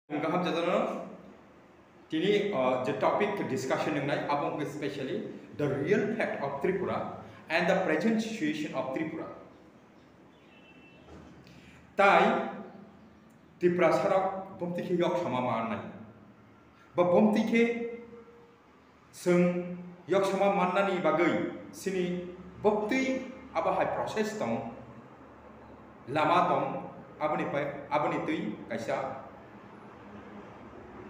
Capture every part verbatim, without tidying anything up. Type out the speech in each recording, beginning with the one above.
Kaham jatano tini, uh, je topic discussion wngnai, abo wngkha specially the real fact of Tripura and the present situation of Tripura. Tai Tiprasarok bomti khe yok sama mannai. Ba bomti khe Chwng yok sama mannani bagwi sini bwktwi abo hai process tong, lama tong, aboni pai, aboni twi kaisa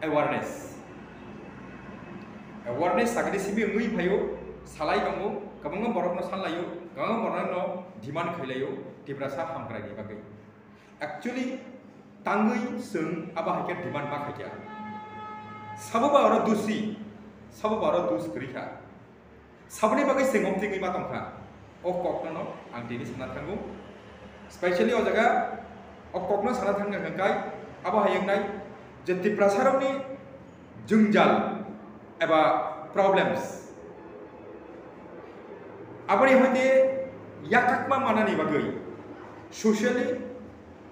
awareness. Awareness sakni simi wngwi phaio, salai tongo, kwbangma borokno sanlaio, kwbangma borokno demand khailaio, Tiprasa hamkraini bagwi. Actually, tangwi chwng abo hai khe demand ma khaikha. Sabo ba oro dusi, sabo ba oro dus kwrwi kha. Saboni bagwi chwng omtwngwi ma tongkha. O kokno no ang tini sana thango. Specially o jaga o kokno sana thangna hwnkhe abo hai wngnai je Tiprasarokni jwngjal eba problems. Aboni hoite yakakma manani bagwi, socially,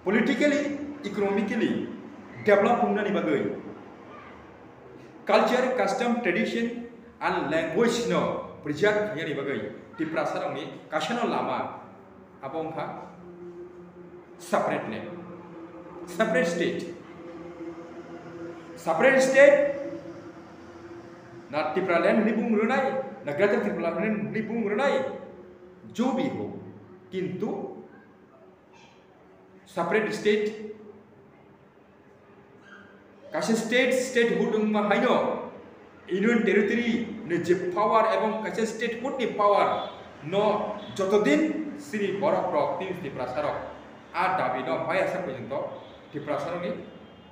politically, economically develop wngnani bagwi, culture, custom, tradition and language no preserve khainani bagwi Tiprasarokni kaisano lama abo wngkha separate name, separate state. Separate state na Tipraland hwnwi bung rwnai, na Greater Tipraland hwnwi bung rwnai, jo bhi ho, kintu separate state, kaisa state, statehood wngma haino Union Territory ni je power ebong kaisa statehood ni power no jotodin sini borok rok tini Tiprasa rok a dabi no maya sa porjonto Tiprasa rok ni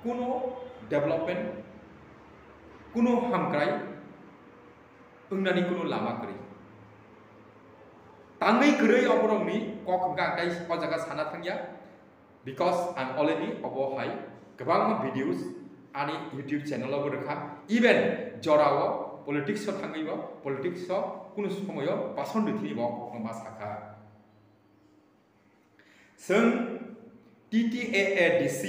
kuno development, kuno hamkrai wngnani kuno lama kwrwi. Tangwi kwrwi oborokni kok hwnkha ang tei o jaga sana thangya, because ang already obo hai kwbangma videos ani YouTube channel o bo rwkha, even jorao politics o thangwi bo, politics o kunu somoyo bason rwthini bo kokno ma sakha. Chwng T T A A D C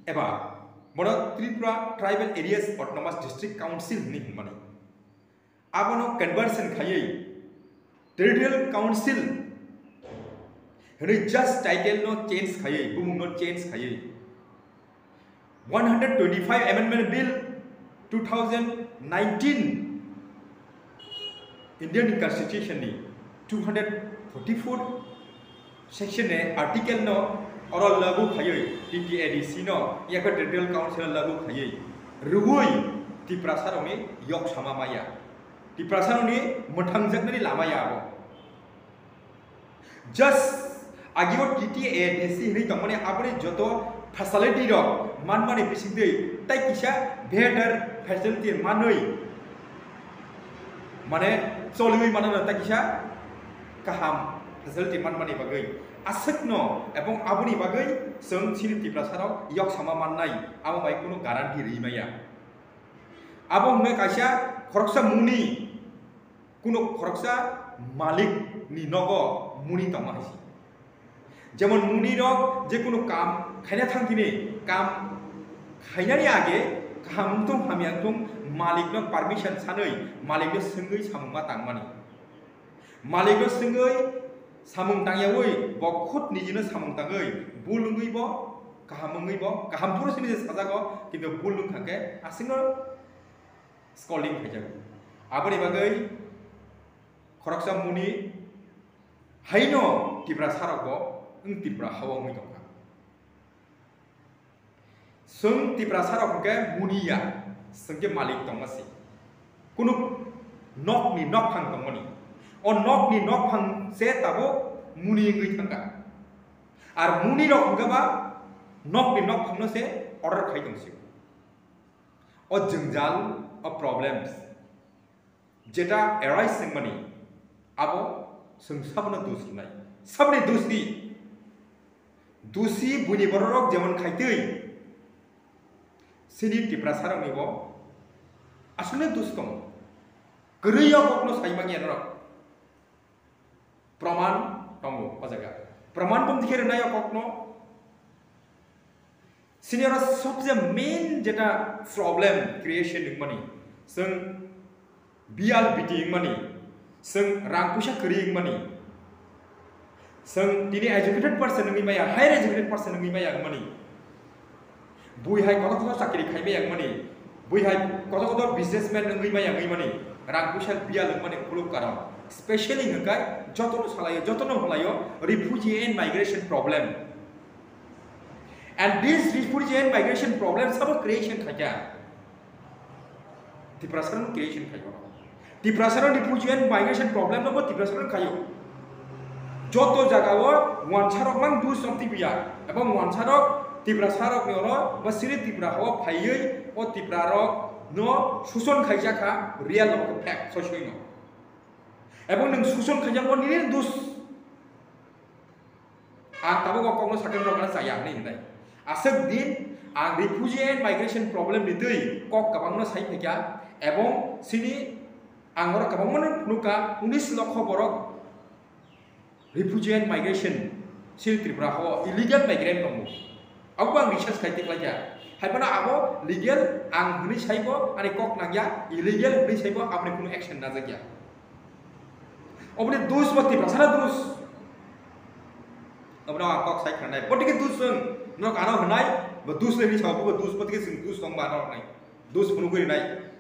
eba bono Tripura Tribal Areas Autonomous District Council hwnwi hwnmani. Abono conversion khaiwi Territorial Council hwnwi just title no change khaiwi, bumung no change khaiwi. One hundred twenty-five Amendment Bill two thousand nineteen Indian Constitution ni two hundred forty-four section ni article no oro lagu khaiwi T T A D C no yakha Territorial Council lagu khaiwi rwui Tiprasa rokni yok sama maya, Tiprasa rokni mwthangjaknani lama ya abo. Just agio T T A D C hinwi tongmani aboni joto facility rok manmani bisingtwi tai kisa better facility manwi, mane, choliwi manano tai kisa kaham facility manmani bagwi aswkno ebong aboni bagwi chwng chini Tiprasa rok yok sama mannai, amo bai kunu guarantee rwi maya. Abo hwnwi kaisa khoroksa muni, kuno khoroksa malik ni nogo muni tongma hai se. Jemon muni rok je kuno kam khaina thang thini, kam khainani age kaham wngthung hamya wngthung malik no permission sanwi, malik no swngwi samung ma tangmani. Malik no swngwi samung tangyawi bo khud niji no samung tangwi bul wngwi bo kaham wngwi bo kaham phuru simi je sajago, kintu bul wngkha khe aswkno scolding khaijago. Aboni bagwi khoroksa muni haino Tiprasa rok bo wng Tripura hao wngwi tongkha. Chwng Tiprasa rok hwnkhe muni ya, chwng khe malik tongma se. Kunu nokni nokphang tongmani. O nokni nokphang se tabuk muni wngwi thangkha. Ar muni rok hwnkhe ba nokni nokphangno se order khai tong sio. O jwngjal, o problems jeta arise wngmani, abo chwng sabono dos rwnai. Saboni dosi? Dosi buini bororok jemon khaitwi, chini Tiprasarokni bo aswkno dos tongo. Kwrwi o kokno sai manya norok. Praman tongo o jaga. Praman bumdi khe rwnai o kokno. Sini oro sobse main jeta problem creation wngmani, chwng biyal biti wngmani, chwng rang puisa kwrwi wngmani, chwng tini educated person wngwi maya, higher educated person wngwi maya wngmani, bui hai kotor kotor chakri khai maya wngmani, bui hai kotor kotor businessman wngwi maya wngwi mani, rang puisa biyal wngmani ukuluk karon. Specially hwnkhe jotono salaio, jotono hwlaio refugee and migration problem. And this refugee and migration problem sabo creation khaikha. Tiprasano creation khaio. Tiprasano refugee and migration problem no bo Tiprasano khaio. Joto jagao wansarok mang do something biya. Ebong wansarok Tiprasarok ni oro ba siri Tipra hao phaiwi o Tiprarok no suson khaijakha real no fact sosoi no. Ebong nung suson khaijakmo nini dus. Ang tabuk o kokno sakhe norok ano chaya hinwi hinai. Aswk din ang refugee and migration problem ni twi kok kwbangno sai phaikha, ebong sini ang oro kwbangmano phunukha, unis lokho borok refugee and migration sini Tripura o illegal migrant tongo. Abo ang research khai tiklaikha. Hai phano abo legal ang hwnwi saibo ani kok nangya, illegal hwnwi saibo aboni kuno action najakya. Oboni dus bo Tiprasano dus. Obono ang kok sai khwnanai. Botike dus wng, norok ano hwnai, bo dus le hinwi sao, bo dus, botike chwng dus tong ba norok nai. Dus phunugwi rinai.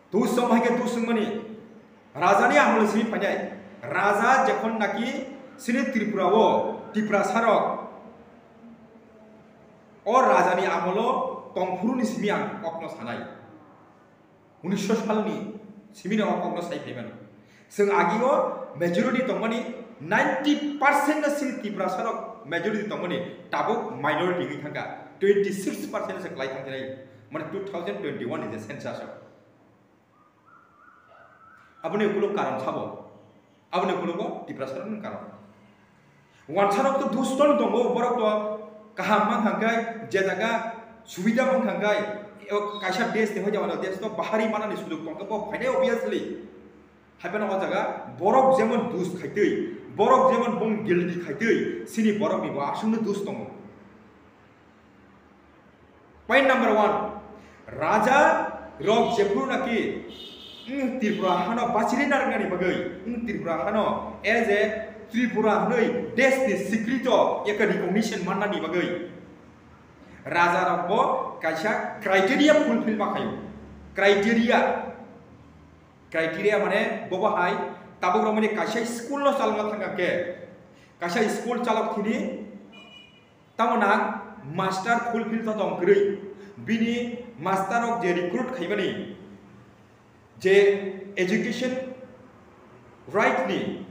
Dus tong hai khe dus wngmani. Rajani amol simi phainai. Raja jokhon naki sini Tripura o, Tiprasarok o rajani amolo tongphuru ni simi ang kokno sanai. Unisho salni simi no kokno sai phaimano. Chwng agio majority tongmani ninety percent no sini Tiprasarok majority tongmani tabuk minority wngwi thangkha. Twenty six percent se kwlai thangkhe nai. Mane two thousand twenty-one ni je census o. Aboni ukuluk karon sabo. Aboni ukulugo Tiprasarokni karon. Wansarok to dus ton tongo, borok to kaham mang hangkai, je jaga subida mang hangkai, o kaisa desh ni hoite wano desh to bahari manani sujok tongkha bo phainai obviously. Haiphano o jaga borok jemon dus khaitwi, borok jemon bong guilty khaitwi, sini borok ni bo aswkno dus tongo. Point number one, raja rok jephuru naki, mm, Tripura hano bachiri narwknani bagwi, mm, Tripura hano as a Tripura hwnwi desh ni swikrito eka recognition mannani bagwi raja rok bo kaisa criteria fulfill ma khaio. Criteria, criteria mane bobo hai tabuk rok mani kaisa school no chalokna thangkha khe, kaisa school chalok thini Tamo nang master fulfill to tong kwrwi, bini master rok je recruit khaimani, je education right ni,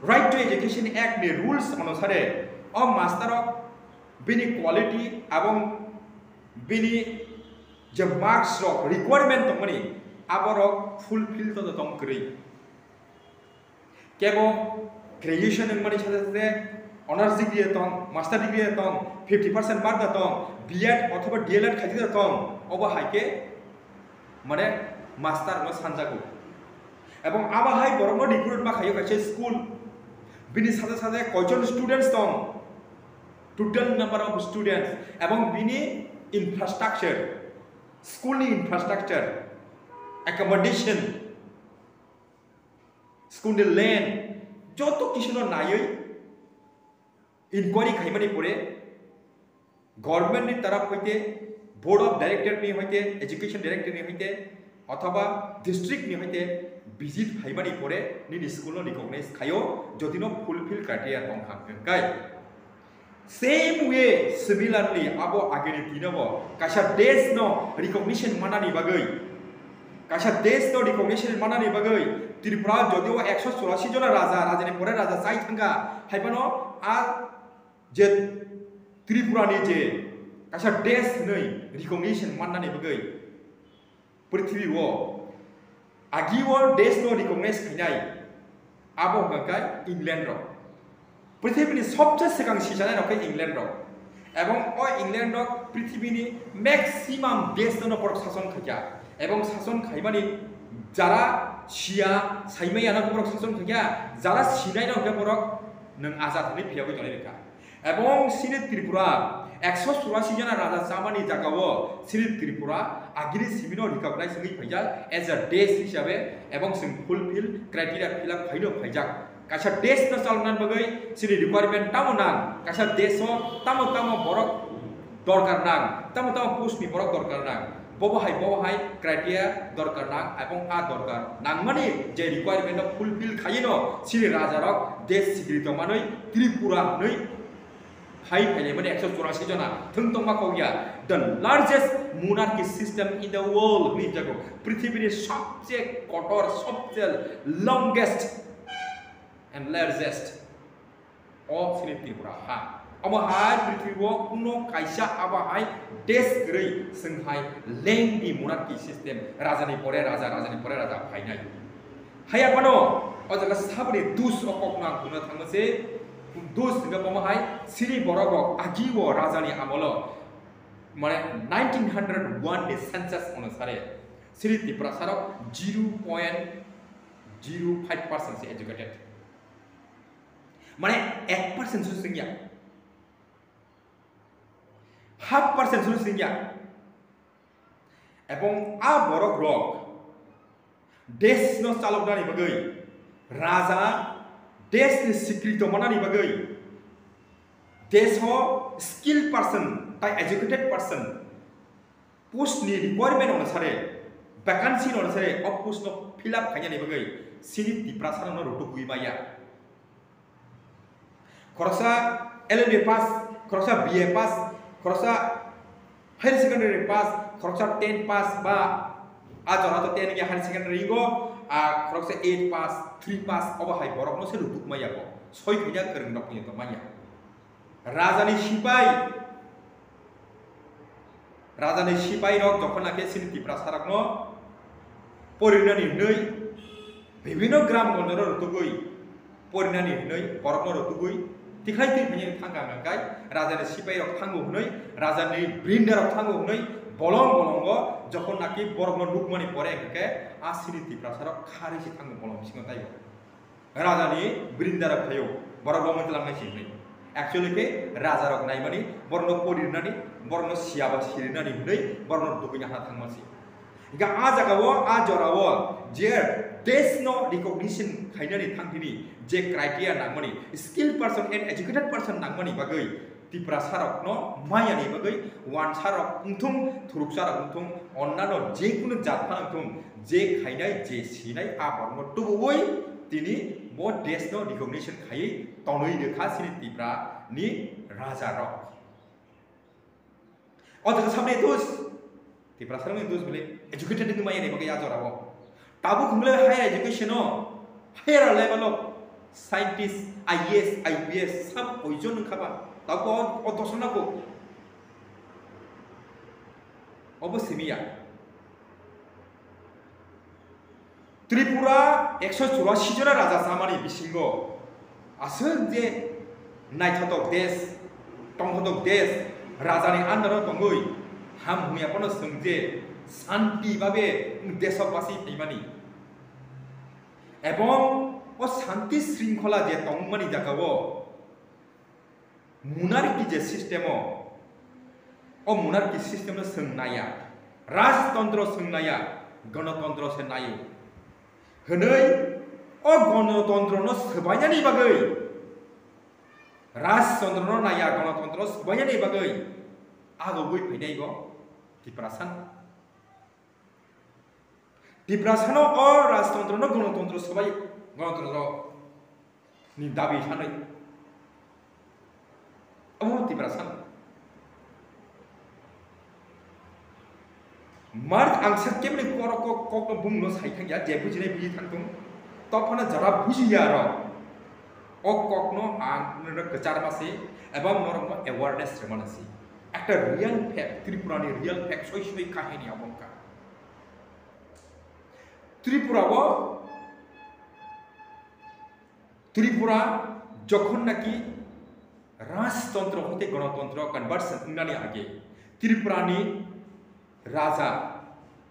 Right to Education Act ni rules onusare o master rok bini quality abong bini je marks rok requirement tongmani aborok fulfill to tong kwrwi. Kebo graduation wngmani sate sate honors degree tong, master degree tong, fifty percent mark da tong, B Ed othoba D El Ed khaijak da tong, obo hai khe mane master no sanjago. Ebong abo hai borok no recruit ma khaio kaisa school, bini sate sate koijon students tong, total number of students, ebong bini infrastructure, school ni infrastructure, accommodation, school ni land, joto kisu no naiwi inquiry khaimani pore government ni taraf hoite, board of director ni hoite, education director ni hoite, othoba district ni hoite visit khaimani pore nini school no recognize khaio, jodi no fulfill criteria tong kha hwnkhe. Same way, similarly, abo ageni dinobo kaisa desh no recognition manani bagwi, kaisa desh no recognition manani bagwi Tripura jodio ekso churasi jona raja, rajani pore raja chai thangkha, haiphano a je Tripura ni je kaisa desh hwnwi recognition mannani bagwi prithibi o agi o desh no recognize khainai abo hwnkha khe England rok. Prithibi ni sobse swkang sichanai rok khe England rok. Ebong o England rok prithibi ni maximum desh no borok sason khaikha. Ebong sason khaimani jara siya saimaya no borok sason khaikha, jara sinai no hwnkhe borok nwng azad hwnwi phiyogwi tonwi rwkha. Ebong sini Tripura Ekso churasi jona raja chamani jagao chini Tripura agini simino recognize wngwi phaijak as a desh hisabe, ebong chwng fulfill criteria fill up khaino phaijak. Kaisa desh no chaloknani bagwi chini requirement tamo nang, kaisa desh o tamo tamo borok dorkar nang, tamo tamo post ni borok dorkar nang, bobo hai bobo hai criteria dorkar nang, ebong a dorkar nangmani je requirement no fulfill khaino chini raja rok desh sikri tongmanwi Tripura hwnwi phai phailai mani ekso churasi jona thwng tongma kok ya. The largest monarchy system in the world hwnwi jago. Prithibini sobse kotor, sobse longest and largest o chini Tripura ha. Omo hai prithibio kuno kaisa abo hai desh kwrwi, chwng hai lengdi monarchy system, rajani pore raja, rajani pore raja phainai. Haiya phano o jaga saboni dus o kokno ang buno thangma se, dus hingke bomo hai chini borok rok agi o rajani amolo, mane nineteen hundred one ni census onusare chini Tiprasa rok zero point zero five percent se educated, mane ek percent se singya, half percent se singya. Ebong a borok rok desh no chaloknani bagwi, raja desh ni sikri tongmanani bagwi, desh o skill person tai educated person post ni requirement onusare, vacancy onusare o post no fill up khainani bagwi chini Tiprasa no rutuk gwi maya. Khoroksa L L B pass, khoroksa B A pass, khoroksa higher secondary pass, khoroksa ten pass ba a jora to ten ya higher secondary go, a khoroksa eight pass, three pass obo hai borok no se rutuk maya bo. Soi khaina kwrwng rok ni to maya. Rajani sipai, Rajani sipai rok jokhon nake chini Tiprasa rok no porinani hwnwi bibhinno gram gonjoro rutugwi, porinani hwnwi borokno rutugwi tikhlai twi phaiwi thangkha hwnkhai, rajani sipai rok thango hwnwi, rajani brinda rok thango hwnwi bolong bolongo jokhon naki borokno nukmani pore hwnkhe a chini Tiprasa rok kharwi se thango bolong bisingo taibo. Rajani brinda rok phaio, borok romwi twlangnai se hwnwi. Actually khe raja rok naimani borokno porinani, borokno siyaba sirinani hwnwi borokno dugwina ha thangma se. Hingkhe a jagao, a jorao je desh no recognition khainani thangthini je criteria nangmani, skilled person and educated person nangmani bagwi Tiprasa rokno maya ni bagwi wansa rok wngthung, thuruksa rok wngthung, onnano je kunu jat phano wngthung, je khainai, je sinai, a borokno tubuwi tini bo desh no recognition khaiwi tonwi rwkha chini Tipra ni raja rok. O jaga samni dus, Tiprasa rokni dus bile educated wngwi maya ni bagwi a jorao. Tabuk hwngle higher education o, higher level o scientist, I A S, I P S, sab koijon wngkha ba? Tabuk o, o dosona ko. Obo simiya. Tripura ekso churasi jona raja chamani bisingo aswk je naithotok desh, tongthotok desh, rajani under o tongwi ham hwnya phano chwng je santi babe desho basi phaimani. Ebong o santi sringkhola je tongmani jagao monarchy je system o, o monarchy system no chwng naiya, rajtontro chwng naiya, gonotontro se naio. Hwnwi o gonotontro no swbainani bagwi, rajtontro no naiya, gonotontro swbainani bagwi agogwi phainai bo Tiprasa no. Tiprasano o rajtontro no gonotontro swbai, gonotontro ni dabi sanai. Abo Tiprasano. Mar ang sa kemni koro kok, kok no bung no sai thang ya, je bujinai buji thang tong. Tophana jara buji ya ro. O kok no ang no kwchar ma se, ebang norok no awareness rwmana se. Ekta real fact, Tripura ni real fact, soi soi kahini abongka. Tripura o, Tripura jokhon naki rajtontro hoite gonotontro conversion wngnani age, Tripura ni raja,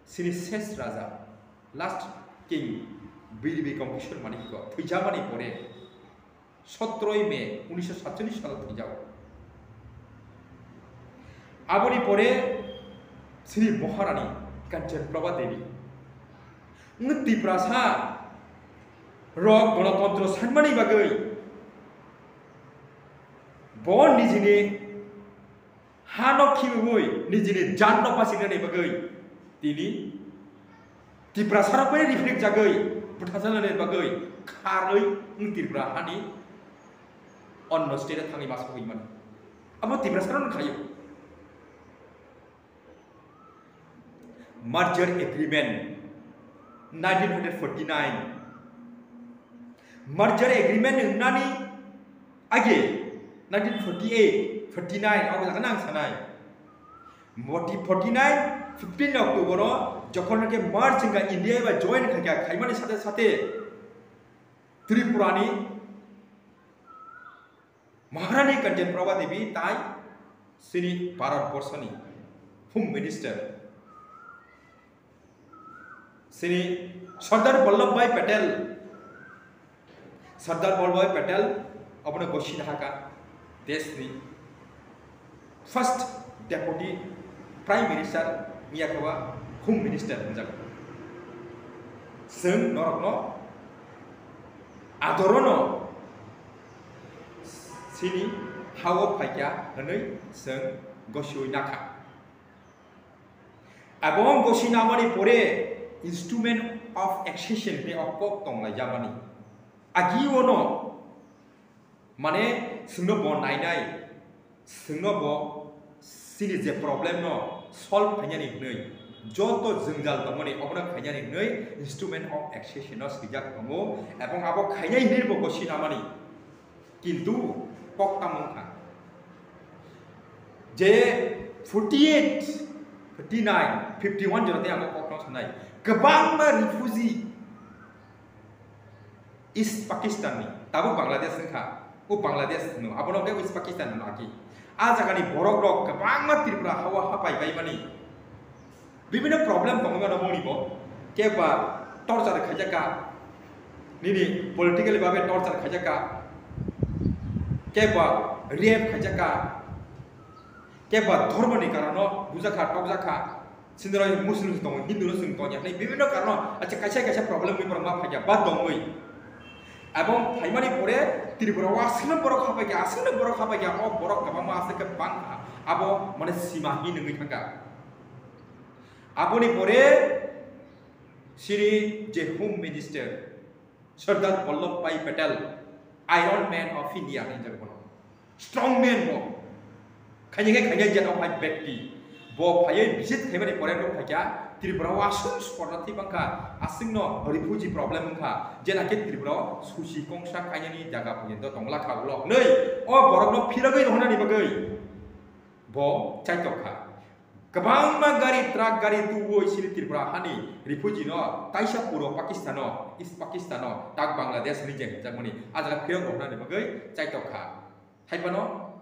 sini ses raja, last king, B D B Kishore Manikya thwijamani pore, sotroi May unisho satchollish salo thwijao. Aboni pore Sri Maharani Kanchan Prabha Devi. Wng Tiprasa rok gonotontro sanmani bagwi bo nijini hano khibiwi nijini janno basinani bagwi tini Tiprasa rok bai reflect jagwi bwthasanani bagwi kharwi wng Tripura hani onno state thangwi masa hoi mani. Abo Tiprasa rok khayo. Merger agreement nineteen forty-nine. Merger agreement wngnani age nineteen forty-eight, forty-nine abo jaga nang sanai. Forty, forty-nine, fifteen October o jokhon ke merge wngkha India bai join khaikha, khaimani sate sate Tripura ni Maharani Kanchan Prabha Devi tai sini Bharat Borshani Home Minister, sini Sardar Vallabhbhai Patel, Sardar Vallabhbhai Patel abono gosina haka desni first Deputy Prime Minister wngya khe ba Home Minister hwnjak. Chwng norokno adorono sini hao phaikya hwnwi chwng gosiwi nakha. Abo gosina mani pore Instrument of Accession tei o kok tonglaijamani. Agi ono mane chwngno bo nainai, chwngno bo chini je problem no solve khainani hwnwi, joto jwngjal tongmani obono khainani hwnwi Instrument of Accession no swijak tongo, ebong abo khainai hwnwi bo gosina mani. Kintu kok tamo wngkha je forty-eight, forty-nine, fifty-one jora tei ang kok no sanai, kwbangma refugee East Pakistan ni, tabuk Bangladesh wngkha, o Bangladesh no, abono khe East Pakistan no aki. A jaga ni borok rok kwbangma Tripura hao hapai bai mani. Bibhinno problem tongwi mano boni bo. Keba torture khaijak ka, nini politically babe torture khaijak ka, keba rape khaijak ka, keba dhormo ni karono bujak kha, tokjak kha. Sindoro Muslim tongo, Hindu no chwng tongya hwnwi bibhinno karono, acha kaisa kaisa problem wi borok ma phaikya ba tongwi. Abong phaimani pore Tripura o aswkno borok hapaikya, aswkno borok hapaikya, o borok kwbangma aswk khe bang kha. Abo mane sima hin wngwi thangkha. Aboni pore sini je Home Minister Sardar Vallabhbhai Patel, Iron Man of India hinjak bono. Strong man bo. Khainai khe khainai jat of my bhakti. Bo phaiwi visit khaimani pore nuk phaikha Tripura o aswk sorna thwi bangkha, aswkno refugee problem wngkha, jena khe Tripura o susi kongsa kainani jaga porjonto tongla kha ulo hwnwi o borokno phirogwi rohornani bagwi bo chaitok kha. Kwbangma gari, truck gari tuwi sini Tripura hani refugee no taisa puro Pakistan o, East Pakistan o, tak Bangladesh ni je hinjakmani a jaga phirok rohornani bagwi chaitok kha. Haiphano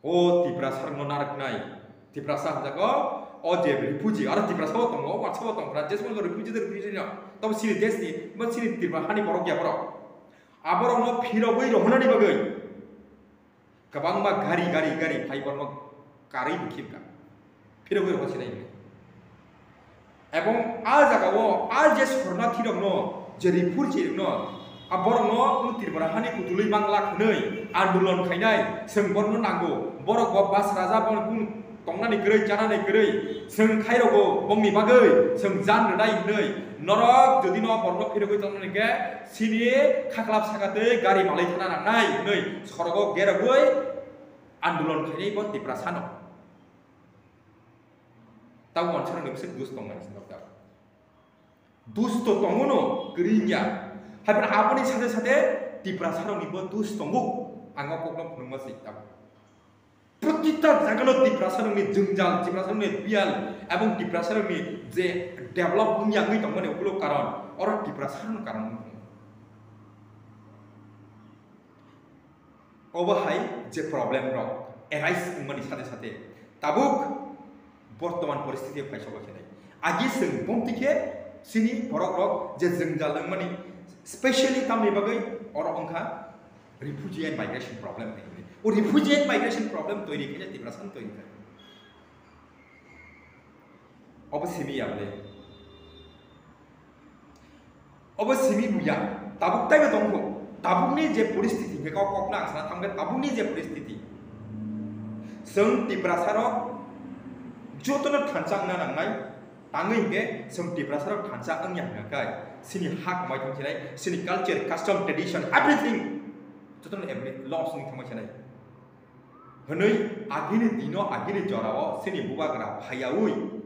o Tiprasa rokno narwknai, Tiprasa hinjago o je refugee, aro Tiprasa o tongo, o WhatsApp o tongkha, jesmano refugee de refugee no, tamo sini desh ni, mo sini Tripura hani borok ya borok. Aborokno phirogwi rohornani bagwi. Kwbangma gari, gari, gari phai borno karwi bo khibka. Phirogwi rohor sinai hwnwi. Ebong a jagao a je sorna thirokno, je refugee rokno, a borokno wng Tripura hani kutulwi manglak hwnwi andolon khainai, chwng borokno nango. Borok bo bas raja, borok kung tongnani kwrwi, chanani kwrwi, chwng khairogo bongni bagwi, chwng jan rwnai hwnwi. Norok jodi no borokno phirogwi tongnani khe, sini khaklap saka tei gari malai thana nangnai hwnwi sorogo gerogwi andolon khainai bo Tiprasano. Tamo wansarokni bwswk dus tongnai sinok da. Dus to tongo no, kwrwi wngya. Haiphano aboni sate sate Tiprasarokni bo dus tongo. Ang o kokno phunukma se tamo. Protita jagano Tiprasarokni jwngjal, Tiprasarokni biyal, ebong Tiprasarokni je develop wngya wngwi tongmani ukulok karon, oro Tiprasarokno karon wngwi tongo. Obo hai je problem rok arise wngmani sate sate tabuk bortoman poristiti o phai sobo khenai. Agi chwng bomti khe chini borok rok je jwngjal wngmani, specially tamni bagwi oro wngkha refugee and migration problem hinwi. O refugee and migration problem toiri khe Tiprasa toiri khe. Obo simi ya bole. Obo simi buya. Tabuk taibo tongkho. Tabukni je poristiti hingke kok kokna ang sana thangkhe tabukni je poristiti. Chwng Tiprasarok jotono thansa wngna nangnai. Tangwi hingke chwng Tiprasarok thansa wngya hingka kai. Sini hak mai thangsinai, sini culture, custom, tradition, everything. Jotono every loss wngwi thangma sinai. Hwnwi agini dino agini jorao sini bubagra phaiyaui.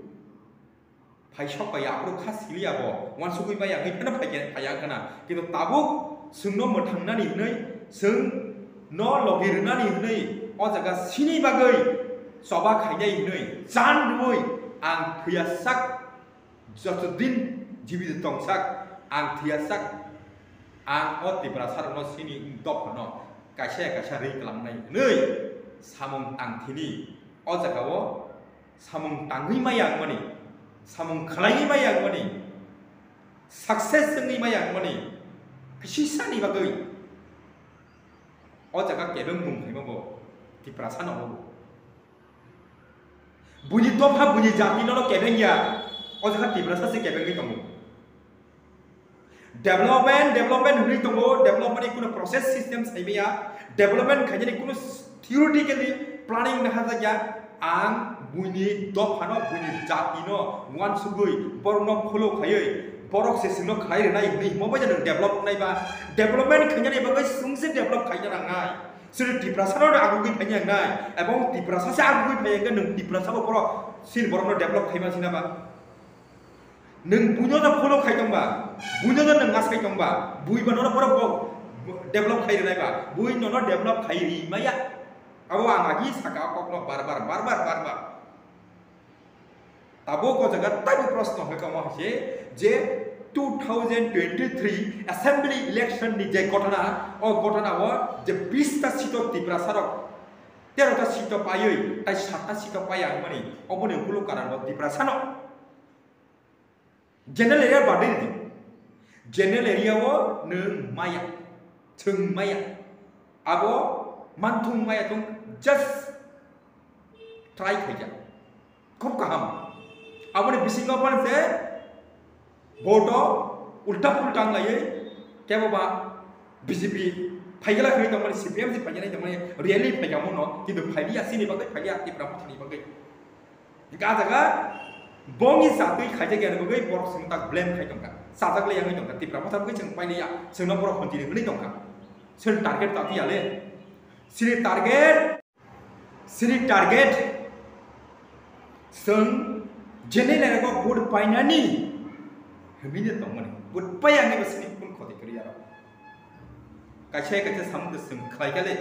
Phaisok bai aphuru kha siliya bo, uansugwi bai ang phano phai phaiya khna. Kintu tabuk chwngno mwthangnani hwnwi, chwngno logi rwnani hwnwi, o jaga sini bagwi choba khainai hwnwi, chan rwui ang thwiya sak, jotodin jibidi tongsak, ang thwiya sak, ang o Tiprasarokno sini dophano kaisa ya kaisa rwi kwlangnai hwnwi samung tangthini. O jagao samung tangwi maya wngmani, samung khlaiwi maya wngmani, success wngwi maya wngmani, kisisani bagwi o jaga kebeng mung khaima bo Tiprasa no obo. Buini dopha, buini jati no kebeng ya, o jaga Tiprasa se kebengwi tongo. Development, development hwnwi tongo, development ni kuno process system saimaya, development khainani kuno theoretically planning naharjakya, ang buini dophano, buini jatino uansugwi, borokno follow khaiwi, borok se chwngno khlai rwnai hwnwi himo bai nwng develop wngnai ba, development khainani bagwi chwngse develop khaina nangnai, chwng Tiprasano agugwi phaina nangnai, ebong Tiprasa se agugwi phaiya hwnkhe nwng Tiprasabo borok chini borokno develop khaima sina ba. Nwng buino no follow khai tongba, buino no nwng asai tongba, bui ba nono borok bo develop khai rwnai ba, bui nono develop khai ri maya. Abo ang agi saka o kokno bar bar, bar bar, bar bar. Tabuk o jaga taibo proshno hwnkha omo hai se je two thousand twenty-three assembly election ni je ghotona, o ghotona o je bista seat o Tiprasa rok, tero ta seat o paiwi tai satta seat o paiya wngmani, oboni ukuluk karon bo Tiprasa no. General area badwi di. General area o nwng maya, thwng maya. Abo manthung maya thung just try khaijak. Khub kaham. Aboni bisingo phano se vote o ulta pulta wnglaiwi kebo ba B J P phaigala khwlai tongmani, C P M se phaigala tongmani, rally phaigamo no, kintu phailia chini bagwi phailia Tipra Mothani bagwi. Hingke ah jaga bongni jatwi khaijak yani bagwi borok chwng tak blame khai tongkha. Chajak le yangwi tongkha. Tipra Motha bagwi chwng pailiya. Chwngno borok hwnjini hwnwi tongkha. Chwng target ta tiya le. Chini target, chini target chwng jene lerago vote painani hwnwi tongmani. Vote paiya hwnwi bo chini kun khoti kwrwi aro. Kaisa kaisa samung twi chwng khlai kha le.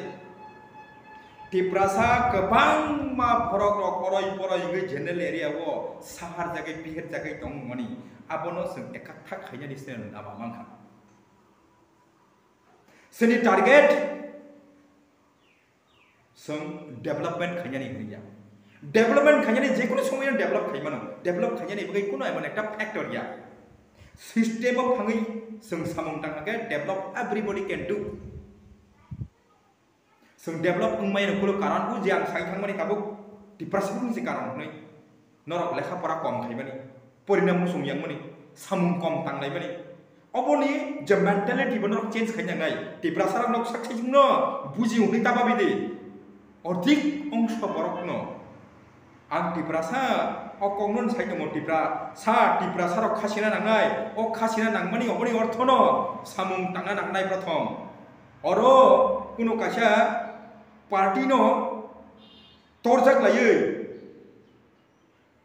Tiprasa kwbangma borok rok oroi poroi wngwi general area o sahar jagwi, bihir jagwi tongmani. Abono chwng ekha thak khainani se lama mankha. Chini target chwng development khainani hwnwi ya. Development khainani jekunu somoino develop khaimano. Develop khainani bagwi kuno emon ekta factor ya. System o phangwi chwng samung tang khe develop everybody can do. Chwng develop wngmaya ni ukuluk karon o je ang sai thangmani tabuk Tiprasa ni se karon hwnwi. Norok lekha pora kom khaimani, porina muchung yangmani, samung kom tanglaimani. Oboni je mentality bo norok change khaina nai. Tiprasa rok nok sak sijing no buji hwnwi ta babi di. Ordik ongso borok no. Ang Tiprasa, o kokno sai tongo Tiprasa, Tiprasa rok khasina nangnai, o khasina nangmani oboni orthono samung tangna nangnai prothom. Oro kuno kaisa party no torjak laiwi,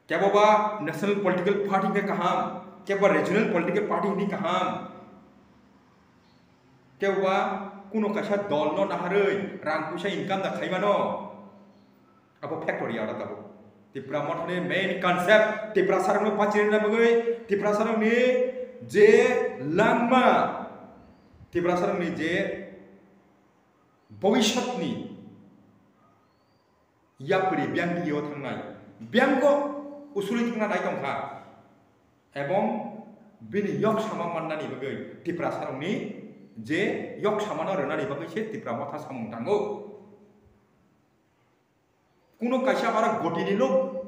kebo ba national political party hwnkhe kaham, kebo ba regional political party hwnwi kaham, kebo ba kuno kaisa dol no naharwi rang puisa income da khaimano. Abo factory aro tabuk. Tipra Mothani main concept, Tiprasa rokno pachirina bagwi, Tiprasa rokni je langma, Tiprasa rokni je bhobishyotni yapri biyang digio thangnai, biyango usuli thangna nai tongkha, ebong bini yok sama mannani bagwi Tiprasa rokni je yok samano rwnani bagwi se Tipra Motha samung tango. Kuno kaisa aro gotini lok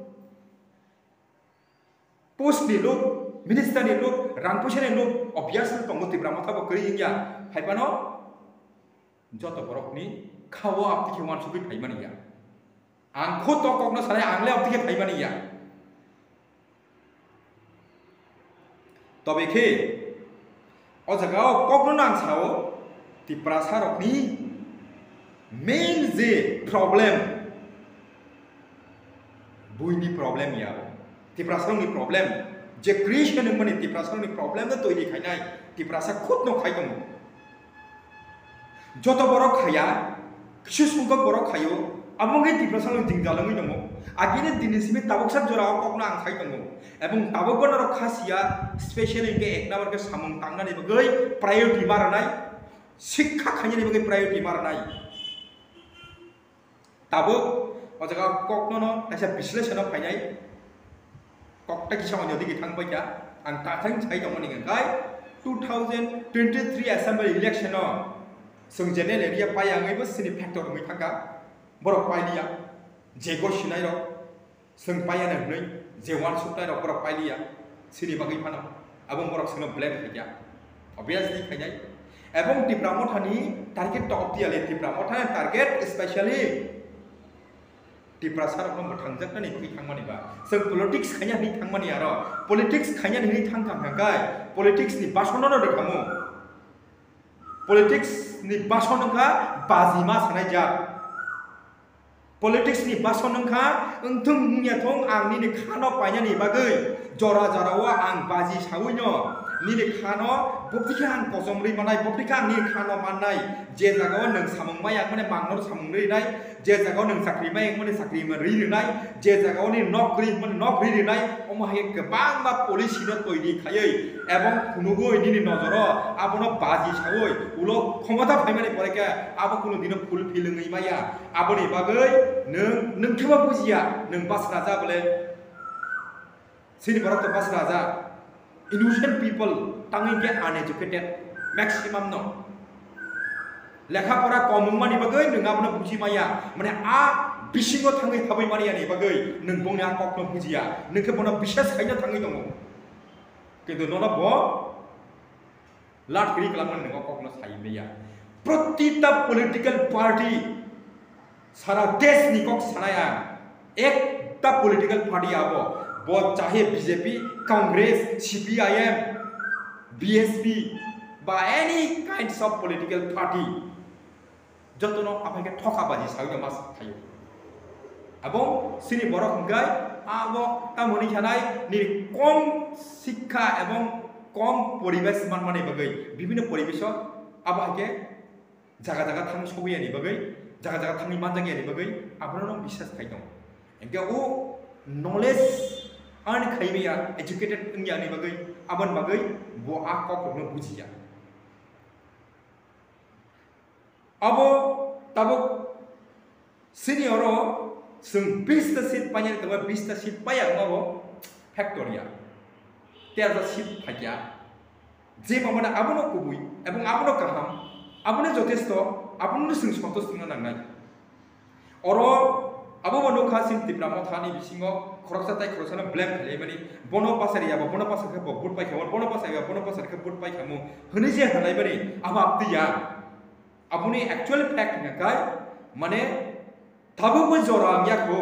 Post ni lob, minister ni lob, rang puisa ni lob, obviously tongo Tipra Motha bo kwrwi wngya. Hai phano joto borok ni kha o abdi khe uansugwi phaimani ya. Ang khud o kok no sanai, ang le abdi khe phaimani ya. Tobe khe o jaga o kok no nang sao, Tiprasa rok ni main je problem, buini problem ya, Tiprasa rok ni problem, je creation wngmani Tiprasa rok ni problem no toiri khainai, Tiprasa khud no khai tongo. Joto borok khaya, kisu songkok borok khayo, abo wngkhe Tiprasa no jwngjal wngwi tongo. Agini dini simi tabuksa jora o kokno ang sai tongo. Ebong tabukbo norok kha siya, specially hwnkhe ek number khe samung tangnani bagwi priority ma rwnai, sikha khainani bagwi priority ma rwnai. Tabuk o jaga kokno no kaisa bisleshon o phainai. Kok ta kisa onyo digi thang paikha. Ang ta thang sai tongmani hwnkhe two thousand twenty-three assembly election o chwng general area pai wngwi bo sini factor wngwi thangkha. Borok pailiya. Je go sinai rok. Chwng paiya na hwnwi je uansuknai rok borok pailiya, sini bagwi phano abo borok chwngno blame khaikha, obviously khainai. Ebong Tipra Mothani target to obviously Tipra Mothani target specially Tiprasa rokno mwthangjaknani bagwi thangmani ba chwng politics khaina hwnwi thangmani aro politics khaina hwnwi thangkha hwnkhe politics ni basono no rwkhamu. Politics ni bason wngkha baji ma sanai jat. Politics ni bason wngkha wngthung wngya thung ang nini khano painani bagwi jora jora o ang baji sawi no nini khano bwtwi khe ang kochom rwi manai, bwtwi khe ang nini khano mannai, je jaga o nwng samung maya mane mangno samung rwi nai, je jaga o nwng chakri maya mane chakri ma rwi rwnai, je jaga o nini nok rwi mane nok rwi rwnai, omo hai khe kwbangma policy no toiri khaiwi ebong phunugwi nini nojoro abono baji sawi ulo khomota phaimani pore khe abo kunu dino fulfill wngwi maya. Aboni bagwi nwng, nwng khe bo bujiya, nwng basra ja bole. Sini borok to basra ja. Innocent people, tangwi khe uneducated, maximum no. Lekha pora kom wngmani bagwi nwng abono buji maya. Mane a bisingo thangwi habwi mani yani bagwi nwng bongni a kokno bujiya. Nwng khe bono bisas khaina thangwi tongo. Kintu nono bo Lat kiri kalamani nwngo kokno sai maya. Protita political party sara desh ni kok sanai ang. Ekta political party abo. Bo chahe B J P, Congress, C P I M, B S P, ba any kinds of political party. Jotono aphai khe thoka baji sawi ma thaio. Abo sini borok hwnkhe abo tamoni khanai nini kom sikha ebong kom poribesh manmani bagwi bibhinno poribesh o abo hai khe jaga jaga thang sogwi yani bagwi, jaga jaga thangwi manjak yani bagwi abono biswas khai tongo. Hwnkhe o knowledge earn khai maya, educated wngya ni bagwi, aboni bagwi bo a kok rokno bujiya. Abo tabuk sini oro chwng bista seat painani tongma, bista seat paiya wngmabo factoria. Terta seat phaikya. Je mamani abono kubui, ebong abono kaham, abono jotesto, abono chwng santosh wngna nangnai. Oro abo bo nukha chini Tipra Mothani bisingo khoroksa tai khoroksano blame khlaimani, bono pasari yabo, bono pasari khe bo vote paikha, bono pasari yabo, bono pasari khe vote paikhamu hwnwi je hwnlaimani abo abtwi ya. Aboni actual fact hwnkha khe, mane, tabukbo jora wngya kho,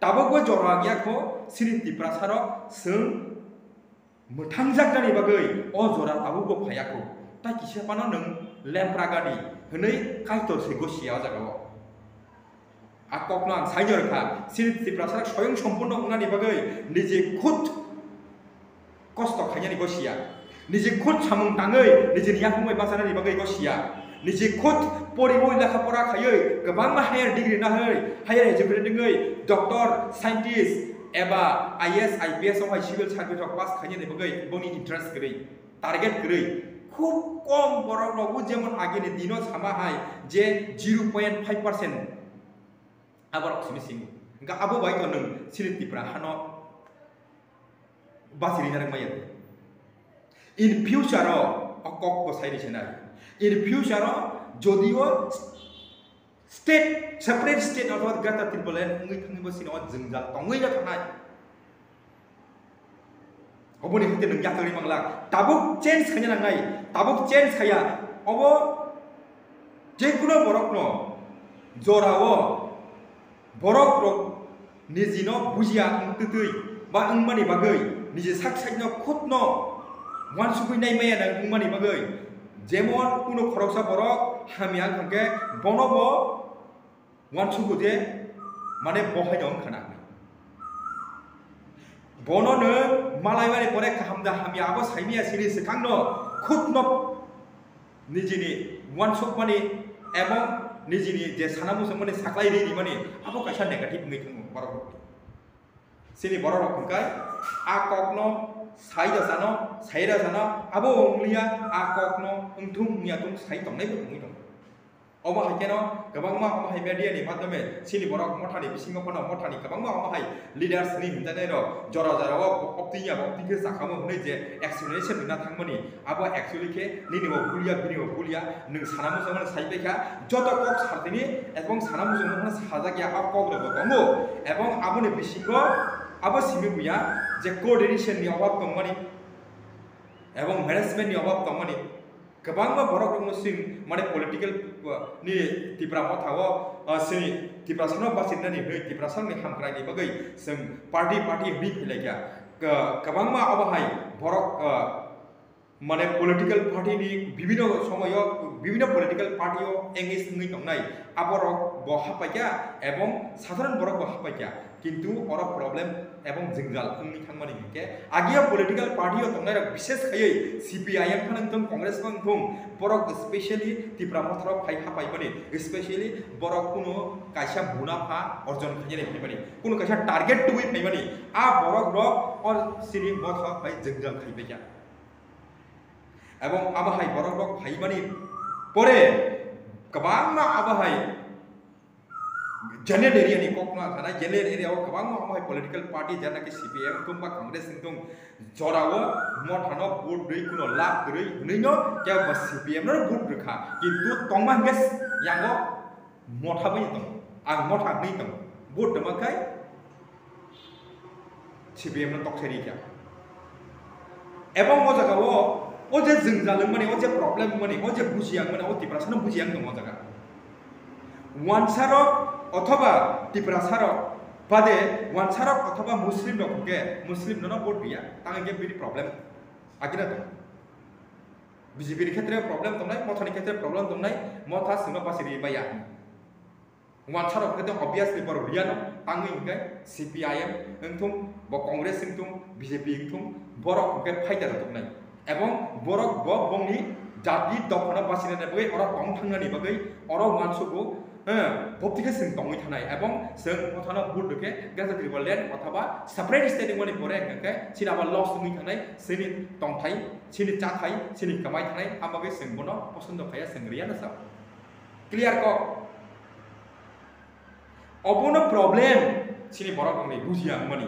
tabukbo jora wngya kho, chini Tiprasarok chwng mwthangjaknani bagwi o jora tabukbo phaiya kho. Tai kisa phano nwng lepra gani hwnwi Kaitor se gosia o jaga o. A kokno ang saino rwkha, chini Tiprasa soyong sompurno wngnani bagwi niji khud kosto khainani gosia, niji khud samung tangwi nijini yakung bai bachanani bagwi gosia, niji khud poriwi lekha pora khaiwi kwbangma higher degree nahwi higher educated wngwi doctor, scientist eba I A S, I P S ongkhai civil service rok pass khainani bagwi boni interest kwrwi, target kwrwi. Khub kom borok rokbo jemon agini dino sama hai je zero point five percent aborok simi singo. Hingke abo bai to nwng chini Tipra hano bachiri narwk maya. In future o o kok bo sai rwse nai. In future o jodio state, separate state othoba Greater Tipraland wngwi thangwi bo chini o jwngjal tongwi no thangnai. Oboni hwnkhe nwng yakarwi manglak. Tabuk change khaina nangnai. Tabuk change khaya. Obo jekuno borokno jorao borok rok nijino bujiya wng twtwi ba wngmani bagwi, niji sak sakno khutno uansugwi naimaya nang wngmani bagwi, jemon kuno khoroksa borok hamya wngkha khe bono bo uansugo je, mane, bo haino wngkha na. Bono nwng malaimani pore kaham da hamya abo saimaya sini swkangno khutno nijini uansukmani ebong nijini je sana muchungmani saklai rinimani abo kaisa negative wngwi thango borok rokni. Chini borok rok hwnkhe a kokno sai da sano, sai da sano, abo wngliya a kokno wngthung wngya thung sai tongnai bo tongwi tongo. Omo hai kheno kwbangma omo hai media ni madhyome chini borok mothani bisingo phano mothani kwbangma omo hai leaders ni hinjanai rok jora jora o optiya opti khe sakamo hwnwi je explanation rwna thangmani abo actually khe nini bo bulia bini bo bulia nwng sana muchungmano sai paikha joto kok sartini ebong sana muchungmano sajak ya a kok rok bo tongo ebong aboni bisingo abo simi buya je coordination ni obab tongmani ebong management ni obab tongmani. Kwbangma borok rokno chwng mane political, uh, ni Tipra motha o, uh, chini Tiprasano bachinani hwnwi Tiprasani hamkraini bagwi chwng party party hwnwi phailaikha. Ka-, kwbangma obo hai borok, uh, mane political party ni bibino somoyo bibino political party o engage wngwi tongnai aborok bo hapaikha ebong sadharon borok bo hapaikha. Kintu oro problem ebong jwngjal wngwi thangmani hinkhe agia political party o tongnai rok bishes khaiwi C P I M phano wngthung, Congress phano wngthung, borok specially Tipra motharo phai hapaimani, specially borok kuno kaisa munapha orjon khainani phaimani, kuno kaisa target tubui phaimani, a borok rok o chini motha bai jwngjal khaibaikha. Ebong abo hai borok rok phaimani pore kwbangma abo hai General area ni kok no ang sanai, general area o kwbangma omo hai political party, jena ki C P M wngthung ba Congress wngthung, jora o mothano vote rwi kuno lab kwrwi hwnwi no kebo ba C P M no vote rwkha, kintu tongma hwnkhe yango motha bai tong, ang motha hwnwi tong, vote tongma khai C P M no tokthai rikha. Ebong o jaga o, o je jwngjal wngmani, o je problem wngmani, o je bujiya wngmani, o Tiprasano bujiya wng tong o jaga. Wansarok othoba Tiprasarok bade wansarok othoba Muslim rok hwnkhe Muslim nono vote riya, tang hwnkhe bini problem agina tong. B J P ni khetre problem tongnai, mothani khetre problem tongnai, motha chwngno bachiri baiya. Wansarok hwnkhe tong obviously borok riyano, tangwi hwnkhe C P I M wngthung, bo Congress wngthung, B J P wngthung, borok hwnkhe fighter rok tongnai. Ebong borok bo bongni jati dophano bachina bagwi oro tong thangnani bagwi oro uansugo, eh, bopti khe chwng tongwi thanai. Ebong chwng mothano vote rwkhe Greater Tipraland othoba separate state wngmani pore hwnkhe chini abo loss wngwi thangnai, chini tongthai, chini chathai, chini kwmai thangnai, abo bagwi chwng bono posondo khaiya, chwng riyano sao. Clear kok? Obono problem chini borok rokni bujiya wngmani.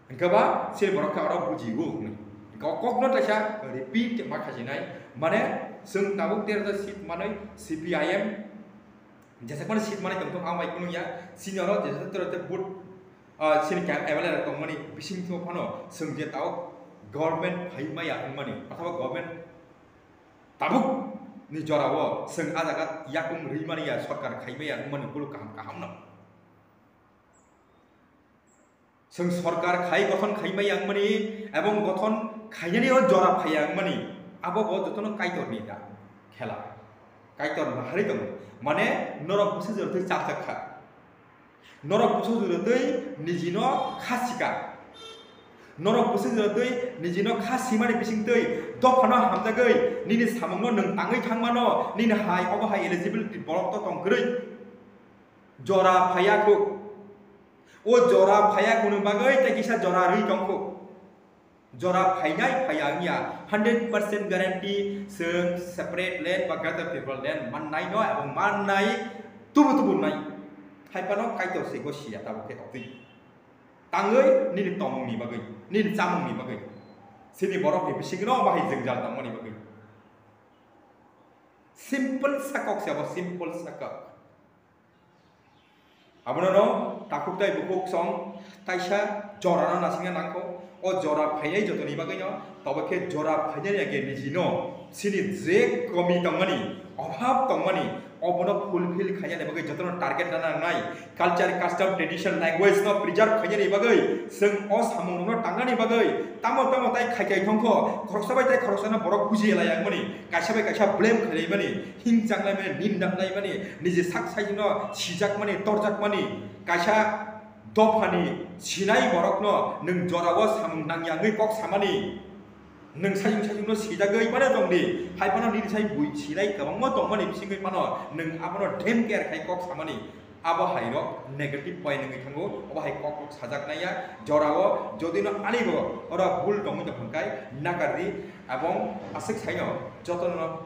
Hwnkhe ba chini borok khe oro bujigo hwnwi. Hwnkhe o kokno kaisa repeat ma khajinai. Mane chwng tabuk tero seat manwi C P I M jesakhmani seat manwi tongthung ang bai kunung ya. Chini oro jesa tero te vote, ah, chini khe M L A rok tongmani bisingtwi phano chwng je tabuk government phai maya wngmani. Othoba government tabuk ni jora o chwng a jaga yakung rwi mani ya, sorkar khai maya wngmani bulu kaham kaham no. Chwng sorkar khai gothon khai maya wngmani ebong gothon khainani o jora phaiya wngmani abo bo jotono Kaitor ni da khela. Kaitor maharwi tongo. Mane norok bwsajwk twi chapjak kha. Norok bwsajwk twi nijino kha sika. Norok bwsajwk twi nijino kha simani bisingtwi dophano hamjagwi nini samungno nwng tangwi thangmano, nini hai obo hai eligibility borok to tong kwrwi. Jora phaiya khu. O jora phaiya khunu bagwi tei kisa jora rwi tong khu. Jora phainai phaiya wngya, hundred percent guarantee chwng separate land ba Greater Tipraland mannai no, ebong mannai tubu tubu nai. Haipano Kaitor se go siya tabuk khe tongtwi. Tangwi nini tongmungni bagwi, nini chamungni bagwi. Chini borokni bisingo bahai jwngjal tongmani bagwi. Simple sakok se abo, simple sakok. Abono no takhuk tai bukhuk song kaisa jora no nasingna nangkho. O jora phainai jotoni bagwi no, tobo khe jora phainani age niji no sini je komi tongmani, obhab tongmani, obono fulfill khainani bagwi jotono target nana nangnai. Culture, custom, tradition, language no preserve khainani bagwi, chwng o samung no tangnani bagwi, tamo tamo tai khai khai thongkho, khoroksa bai tai khoroksa no borok buji lai yang mani, kaisa bai kaisa blame khlai mani, hingchang lai mani, ninda lai mani, niji sak sai no sijak mani, torjak mani, kaisa dophani sinai borokno nwng jorao samung nangya wngwi kok samani, nwng sayung sayungno sijagwi mano tongdi, hai phano nini sai bui sinai kwbangma tongmani bisingwi phano nwng abono dem care khai kok samani. Abo hai rok negative point wngwi thango, obo hai kok rok sajak naiya jorao, jodi no ani bo oro bul tongwi tong hwnkhai nakardi, abong aswk saino jotono ham-